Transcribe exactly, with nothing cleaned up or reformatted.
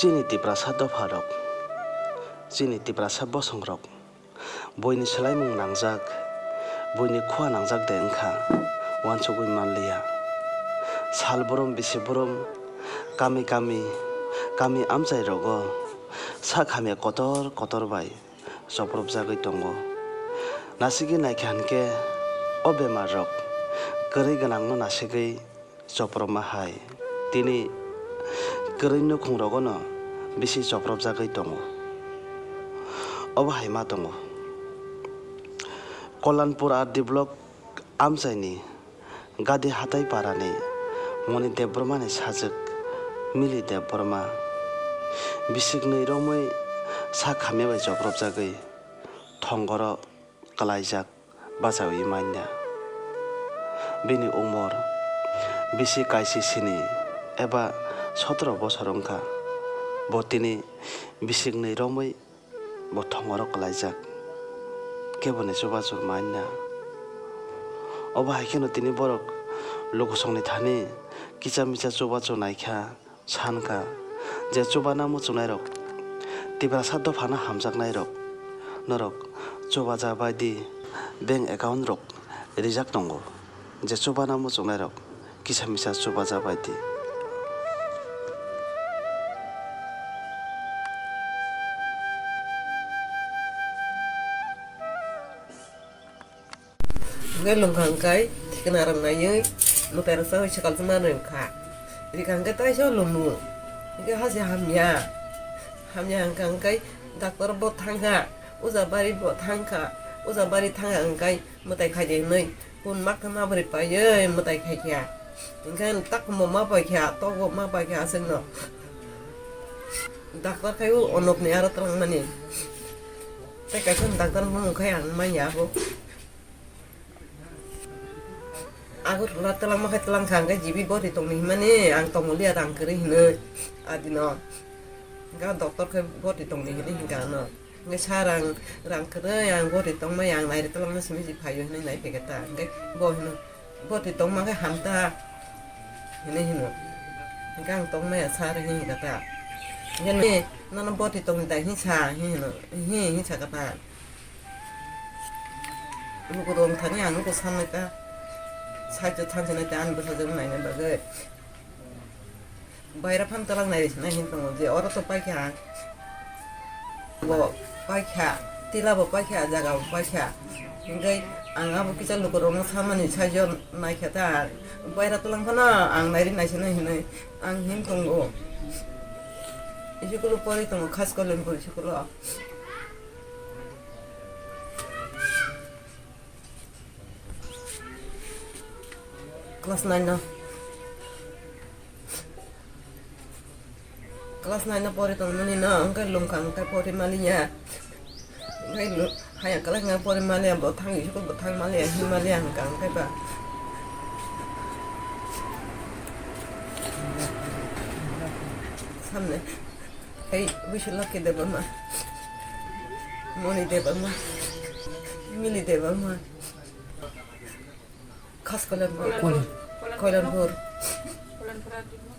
Chini Tiprasa dopharok, chini Tiprasa bosongrok, buini swlaimung nangjak, buini khua nangjak de wngkha, uansugui manliya. Sal brum bisi brum, kami kami, kami amchai rogo sak hamya kotor kotor bai chopropjagwi tongo. Nasigwi naikha hinkhe o bemar rok kwrwi gwnangno nasigwi chopropma hai. Tini kwrwi nukhung rogono bisi chopropjagwi tongo. Obo hai ma tongo. Kollanpur R D block amchaini Gadi hatai parani Moni Debbarmani sajwk Mili Debbarma bisik nwi romwi sak hamya bai chopropjagwi thongoro kwlaijak bachaui manya. Bini umor bisi kaisi sini eba sotoro bosor wngkha. Bo tini bisik nwi romwi bo thongoro kwlaijak, keboni chubachu manya. Obo hai kheno tini borok lukusongni thani kisa misa chubachu naikha, sankha je chubana muchungnairok Tiprasa dophano hamjaknairok norok chubaja baidi bank account rok rijak tongo, je chubana muchungnairok kisa misa chubaja baidi. Hwnkhe lungkha hwnkhe thikna rok naiwi mwtai rok chaui swkal chwngma nwi kha. Rikha hwnkhe taisa lumu. Hwnkhe hase hamya. Hamya hwnkha hwnkhe doctor bo thangkha, uja bari bo thangkha, uja bari thangkha hwnkhe mwtai khaidi hwnwi kun mak khe ma bwrwi paiwi mwtai khaikha. Hwnkhe tak mo ma paikha, tok bo ma paikha aswkno. Doctor khai o onokni aro twlangmani. Tei kaisa doctor bumung khai ang manya abo. Agartala twlangma khai twlang kha, hwnkhe G B boti tongni hinmani, ang tongo liya rang kwrwi hinwi adino. Hwnkhe doctor khai boti tongni hinwi hinkha ano. Hwnkhe sa rang, rang kwrwi ang boti tongmaya, ang nairi twlangma simi si phaio hinwi nai phaikha ta. Hwnkhe bo hino, "Boti tongma khe hamta," hinwi hino. Hwnkhe ang tongmaya sa rw hinkha ta. Hwnkhe, "Nono boti tongni da?" hinsa, hinwi hino, hi, hinsa kha ta. Lukurok wng thani ang nugo sanwi ta. Saijo thansinai ta ani bwsajwk naina bagwi. Baira phan twlang nai rwsinai hin tongo je oro to paikha. Bo paikha, tila bo paikha, jaga bo paikha. Hingke ang abo kisa lukurokno samani saijo naikha ta. Baira twlang phano ang nairi naisinai hinwi ang hin tongo. Isikulo pori tongo, khas kolenpur isikulo. Class nine no, class nine no pori tongmani no, hwnkhe lungkha hwnkhe pori maliya. Hwnkhe lu-, haya class nine pori maliya, bo thang school bo thang maliya, hin maliya hwnkha hwnkhe ba. Samne. Ei, Biswalakhi Debbarma, Moni Debbarma, Mili Debbarma, Khas Koilanpur. Koilan-, Koilanpur. Koilanpur.